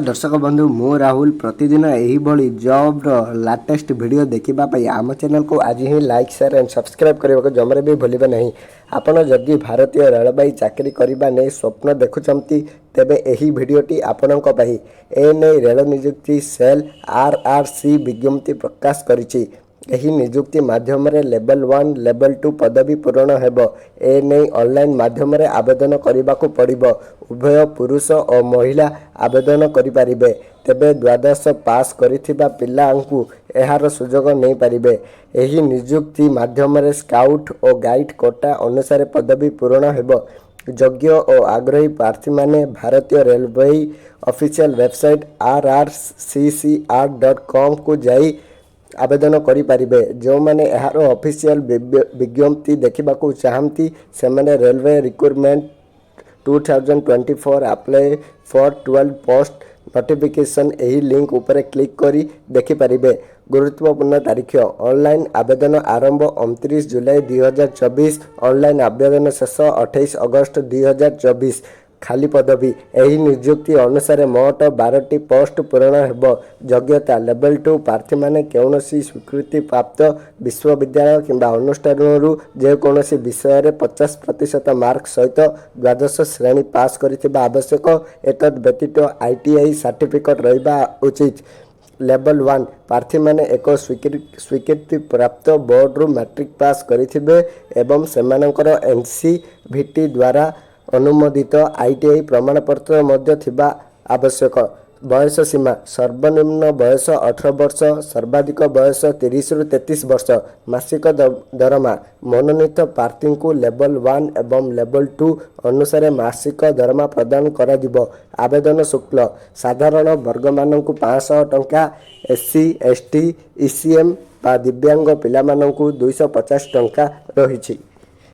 ଦର୍ଶକ ବନ୍ଧୁ, ମୁଁ ରାହୁଲ। ପ୍ରତିଦିନ ଏହିଭଳି ଜବ୍ର ଲାଟେଷ୍ଟ ଭିଡ଼ିଓ ଦେଖିବା ପାଇଁ ଆମ ଚ୍ୟାନେଲକୁ ଆଜି ହିଁ ଲାଇକ୍, ସେୟାର ଆଣ୍ଡ ସବସ୍କ୍ରାଇବ୍ କରିବାକୁ ଜମାରେ ବି ଭୁଲିବେ ନାହିଁ। ଆପଣ ଯଦି ଭାରତୀୟ ରେଳବାଇ ଚାକିରି କରିବା ନେଇ ସ୍ୱପ୍ନ ଦେଖୁଛନ୍ତି, ତେବେ ଏହି ଭିଡ଼ିଓଟି ଆପଣଙ୍କ ପାଇଁ। ଏ ନେଇ ରେଳ ନିଯୁକ୍ତି ସେଲ୍ ଆର୍ ଆର୍ ସି ବିଜ୍ଞପ୍ତି ପ୍ରକାଶ କରିଛି। ଏହି ନିଯୁକ୍ତି ମାଧ୍ୟମରେ ଲେବଲ୍ 1, ଲେବଲ୍ 2 ପଦବୀ ପୂରଣ ହେବ। ଏ ନେଇ ଅନଲାଇନ୍ ମାଧ୍ୟମରେ ଆବେଦନ କରିବାକୁ ପଡ଼ିବ। ଉଭୟ ପୁରୁଷ ଓ ମହିଳା ଆବେଦନ କରିପାରିବେ। ତେବେ ଦ୍ୱାଦଶ ପାସ୍ କରିଥିବା ପିଲାଙ୍କୁ ଏହାର ସୁଯୋଗ ନେଇପାରିବେ। ଏହି ନିଯୁକ୍ତି ମାଧ୍ୟମରେ ସ୍କାଉଟ୍ ଓ ଗାଇଡ୍ କୋଟା ଅନୁସାରେ ପଦବୀ ପୂରଣ ହେବ। ଯୋଗ୍ୟ ଓ ଆଗ୍ରହୀ ପ୍ରାର୍ଥୀମାନେ ଭାରତୀୟ ରେଲୱେ ଅଫିସିଆଲ ୱେବସାଇଟ୍ rrccr.comକୁ ଯାଇ ଆବେଦନ କରିପାରିବେ। ଯେଉଁମାନେ ଏହାର ଅଫିସିଆଲ ବିଜ୍ଞପ୍ତି ଦେଖିବାକୁ ଚାହାନ୍ତି, ସେମାନେ "Railway Recruitment 2024 apply for 12 post notification" ଏହି ଲିଙ୍କ ଉପରେ କ୍ଲିକ୍ କରି ଦେଖିପାରିବେ। ଗୁରୁତ୍ୱପୂର୍ଣ୍ଣ ତାରିଖ: ଅନଲାଇନ୍ ଆବେଦନ ଆରମ୍ଭ 29 ଜୁଲାଇ 2024, ଅନଲାଇନ୍ ଆବେଦନ ଶେଷ 28 ଅଗଷ୍ଟ 2024। ଖାଲି ପଦବୀ: ଏହି ନିଯୁକ୍ତି ଅନୁସାରେ ମୋଟ 12ଟି ପୋଷ୍ଟ ପୂରଣ ହେବ। ଯୋଗ୍ୟତା: ଲେବଲ୍ 2 ପ୍ରାର୍ଥୀମାନେ କୌଣସି ସ୍ୱୀକୃତିପ୍ରାପ୍ତ ବିଶ୍ୱବିଦ୍ୟାଳୟ କିମ୍ବା ଅନୁଷ୍ଠାନରୁ ଯେକୌଣସି ବିଷୟରେ 50% ମାର୍କ ସହିତ ଦ୍ୱାଦଶ ଶ୍ରେଣୀ ପାସ୍ କରିଥିବା ଆବଶ୍ୟକ। ଏତଦ୍ ବ୍ୟତୀତ ଆଇଟିଆଇ ସାର୍ଟିଫିକେଟ୍ ରହିବା ଉଚିତ। ଲେବଲ୍ 1 ପ୍ରାର୍ଥୀମାନେ ଏକ ସ୍ୱୀକୃତିପ୍ରାପ୍ତ ବୋର୍ଡ଼ରୁ ମାଟ୍ରିକ୍ ପାସ୍ କରିଥିବେ ଏବଂ ସେମାନଙ୍କର ଏନ୍ ସି ଭି ଟି ଦ୍ୱାରା ଅନୁମୋଦିତ ଆଇଟିଆଇ ପ୍ରମାଣପତ୍ର ମଧ୍ୟ ଥିବା ଆବଶ୍ୟକ। ବୟସ ସୀମା: ସର୍ବନିମ୍ନ ବୟସ 18 ବର୍ଷ, ସର୍ବାଧିକ ବୟସ 30ରୁ 33 ବର୍ଷ। ମାସିକ ଦରମା: ମନୋନୀତ ପ୍ରାର୍ଥୀଙ୍କୁ ଲେବଲ୍ 1 ଏବଂ ଲେବଲ୍ 2 ଅନୁସାରେ ମାସିକ ଦରମା ପ୍ରଦାନ କରାଯିବ। ଆବେଦନ ଶୁଳ୍କ: ସାଧାରଣ ବର୍ଗମାନଙ୍କୁ 500 ଟଙ୍କା, S C, S T, E C M ବା ଦିବ୍ୟାଙ୍ଗ ପିଲାମାନଙ୍କୁ 250 ଟଙ୍କା ରହିଛି।